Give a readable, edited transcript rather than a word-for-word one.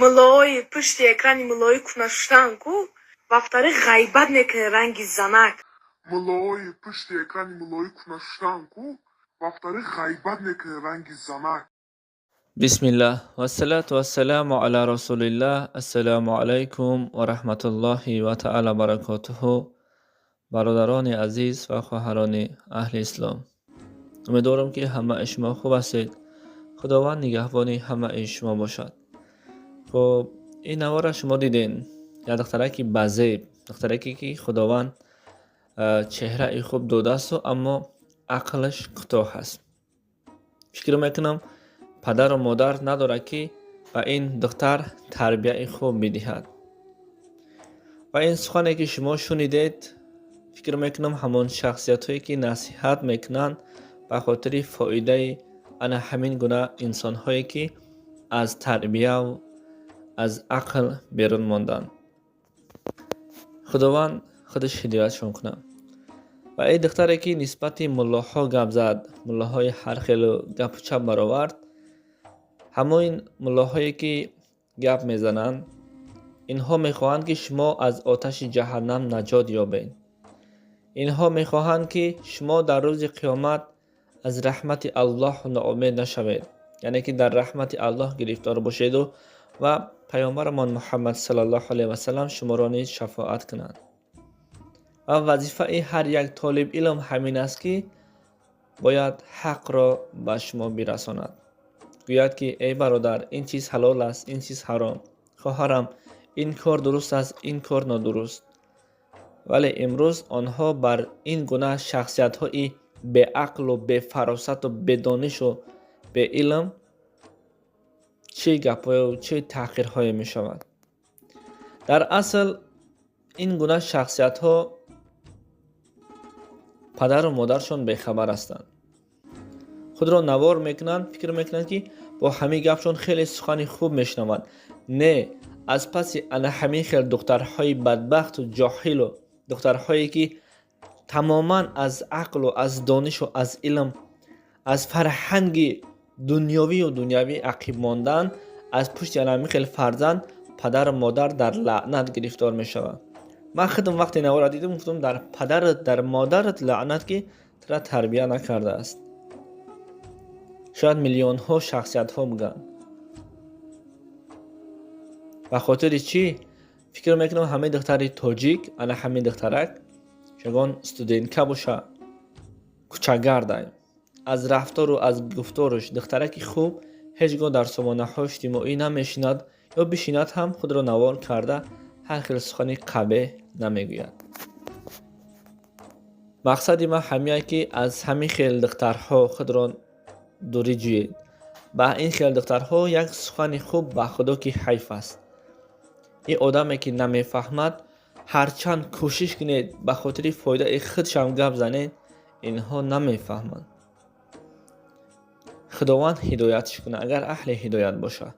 Муллоҳои пушти экрани муллои кунашуштаам ку, во-вторых, ғайбат мекунед ранги занак. Муллоҳои пушти экрани муллои кунашуштаам ку, во-вторых, ғайбат мекунед ранги занак. Бисмиллаҳ вассалату вассаламу ала расулиллаҳ. Ассалому алайкум ва раҳматуллоҳи ва таала баракотуҳу. Бародарони азиз ва хоҳарони аҳли ислом, умедворам, ки ҳамаи шумо хуб ҳастед. Худованд нигаҳбони ҳамаи шумо бошад. Хуб, ин навора шумо дидем, як духтараки базеб, духтараке, ки Худованд чеҳраи хуб додаасту, аммо ақлаш кӯтоҳ аст. Фикр мекунам, падару модар надорад, ки ба ин духтар тарбияи хуб бидиҳад. Ва ин сухане, ки шумо шунидед, фикр мекунам, ҳамон шахсиятҳое, ки насиҳат мекунанд, ба хотири фоидаи ана ҳамин гуна инсонҳое, ки аз тарбияву аз ақл берун монданд. Худованд худаш ҳидоятшон кунад. Ва эй духтаре, ки нисбати муллоҳо гап зад, муллоҳои ҳар хелу гапу чап баровард, ҳамон муллоҳое, ки гап мезананд, инҳо мехоҳанд, ки шумо аз оташи ҷаҳаннам наҷот ёбед. Инҳо мехоҳанд, ки шумо дар рӯзи қиёмат аз раҳмати Аллоҳ ноумед нашавед, яъне ки дар раҳмати Аллоҳ гирифтор бошеду ва паёмбарамон Муҳаммад саллаллоҳу алайҳи васалам шуморо низ шафоат кунанд. Ва вазифаи ҳар як толиб илм ҳамин аст, ки бояд ҳақро ба шумо бирасонад, гӯяд, ки эй бародар, ин чиз ҳалол аст, ин чиз ҳаром, хоҳарам, ин кор дуруст аст, ин кор нодуруст. Вале имрӯз онҳо бар ин гуна шахсиятҳои беақлу бефаросату бедонишу беилм чӣ гапҳою чӣ таҳқирҳое мешавад. Дар асл ин гуна шахсиятҳо падару модаршон бехабар ҳастанд. Худро навор мекунанд, фикр мекунанд, ки бо ҳамин гапшон хеле сухани хуб мешунаванд. Не, аз паси ана ҳамин хел духтарҳои бадбахту ҷоҳилу духтарҳое, ки тамоман аз ақлу аз донишу аз илм, аз фарҳанги дунёвию дунявӣ ақиб мондаанд, аз пушти ана ҳамин хел фарзанд падару модар дар лаънат гирифтор мешавад. Ман худам вақте навора дидам, гуфтам: дар падарат, дар модарат лаънат, ки тура тарбия накардааст. Шояд миллионҳо шахсиятҳо бигӯянд. Ба хотири чӣ? Фикр мекунам, ҳамаи духтари тоҷик, ана ҳамин духтарак ягон студентка боша, кӯчагардай. Аз рафтору аз гуфторуш духтараки хуб ҳеҷ гоҳ дар сомонаҳои иҷтимоӣ намешинад ё бишинад ҳам, худро навор карда, ҳар хел сухани қабеҳ намегӯяд. Мақсади ман ҳамин, ки аз ҳамин хел духтарҳо худро дурӣ ҷӯед. Ба ин хел духтарҳо як сухани хуб, ба Худо, ки ҳайф аст. Ин одаме, ки намефаҳмад, ҳарчанд кӯшиш кунед, ба хотири фоидаи худшам гап занед, инҳо намефаҳманд. Худованд ҳидоятш кунад, агар аҳли ҳидоят бошад.